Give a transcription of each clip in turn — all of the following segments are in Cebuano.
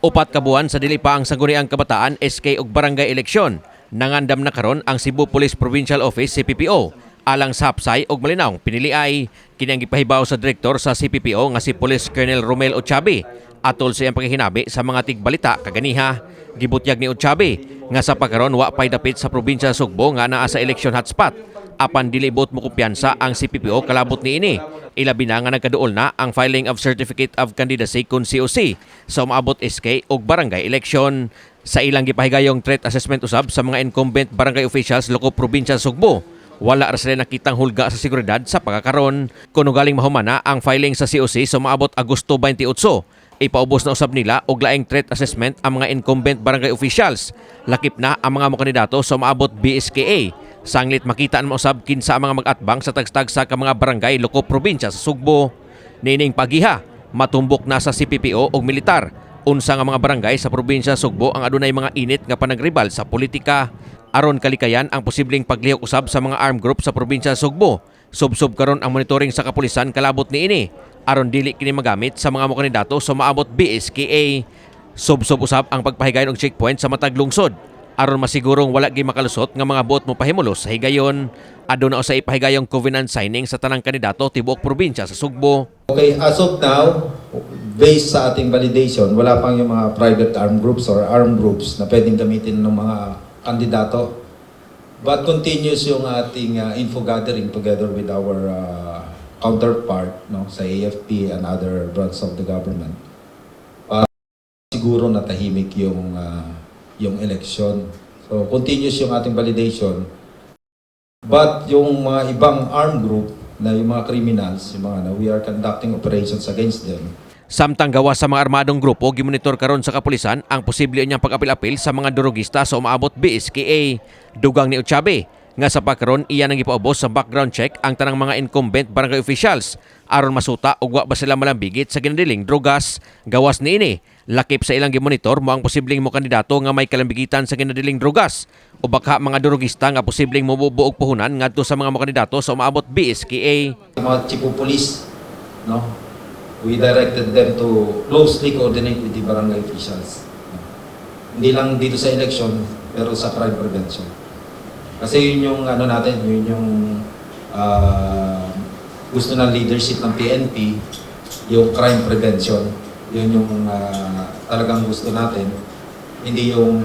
4 ka buwan sa dili pa ang Sangguniang Kabataan, SK ug barangay eleksyon. Nangandam na karon ang Cebu Police Provincial Office, CPPO, alang sa hapsay ug malinawng piniliay. Kini ang gipahibaw sa direktor sa CPPO nga si Police Colonel Romel Ochabe atol sa iyang pakihinabi sa mga tigbalita kaganiha. Gibutyag ni Ochabe nga sa pagkaron wa pay dapit sa probinsya sa Sugbo nga naa sa election hotspot. Apan dili buot mo kumpiyansa ang CPPO kalabot niini. Ilabi na nga nagkaduol na ang filing of Certificate of Candidacy kun COC sa umaabot SK ug barangay election. Sa ilang gipahigayong threat assessment usab sa mga incumbent barangay officials lokop probinsya sa Sugbo, wala ra sila nakitang hulga sa seguridad sa pagkakaron. Kuno galing mahumana ang filing sa COC sa umaabot Agosto 28, ipaubos na usab nila og laing threat assessment ang mga incumbent barangay officials. Lakip na ang mga kandidato sa umaabot BSKA. Sanglit makita na usab kinsa ang mga mag-atbang sa tagstag ka mga barangay lokop probinsya sa Sugbo. Niining pagiha, matumbok na sa CPPO og militar unsa nga mga barangay sa probinsya sa Sugbo ang adunay mga init nga panagribal sa politika. Aron kalikayan ang posibleng paglihok usab sa mga armed group sa probinsya sa Sugbo, subsob karon ang monitoring sa kapulisan kalabot niini aron dili kini magamit sa mga mo kandidato sa maabot BSKA. Subsob usab ang pagpahigayon og checkpoint sa matag lungsod aron masigurong wala gyud makalusot nga mga buot mo pahimulos sa higayon. Aduna usay ipahigayong covenant signing sa tanang kandidato tibuok probinsya sa Sugbo. Okay, as of now, based sa ating validation, wala pang yung mga private armed groups or armed groups na pwedeng gamitin ng mga kandidato. But continuous yung ating info gathering together with our counterpart, no, sa AFP and other branch of the government. Para siguro na tahimik yung election. So continuous yung ating validation. But yung mga ibang armed group na yung mga criminals, yung mga na we are conducting operations against them. Samtang gawas sa mga armadong grupo, gimonitor karon sa kapulisan ang posible niyang pag-apil-apil sa mga durugista sa umaabot BSKA. Dugang ni Ochabe nga sa pagkaron iya nang gipaubos sa background check ang tanang mga incumbent barangay officials aron masuta ug wa ba sila malambigit sa ginadiling drugas. Gawas niini, lakip sa ilang gimonitor mo ang posibleng mo kandidato nga may kalambigitan sa ginadiling drugas o baka mga durugista nga posibleng mobuo og puhunan ngadto sa mga kandidato sa umaabot BSKA. Yung mga chief of police, no? We directed them to closely coordinate with the barangay officials, no? Hindi lang dito sa election, pero sa crime prevention. Kasi yun yung ano natin, yun yung gusto ng leadership ng PNP, yung crime prevention. Yun yung talagang gusto natin. Hindi yung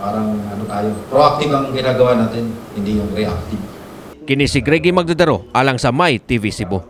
parang ano tayo, proactive ang ginagawa natin, hindi yung reactive. Kini si Greggy Magdadaro alang sa My TV Cebu.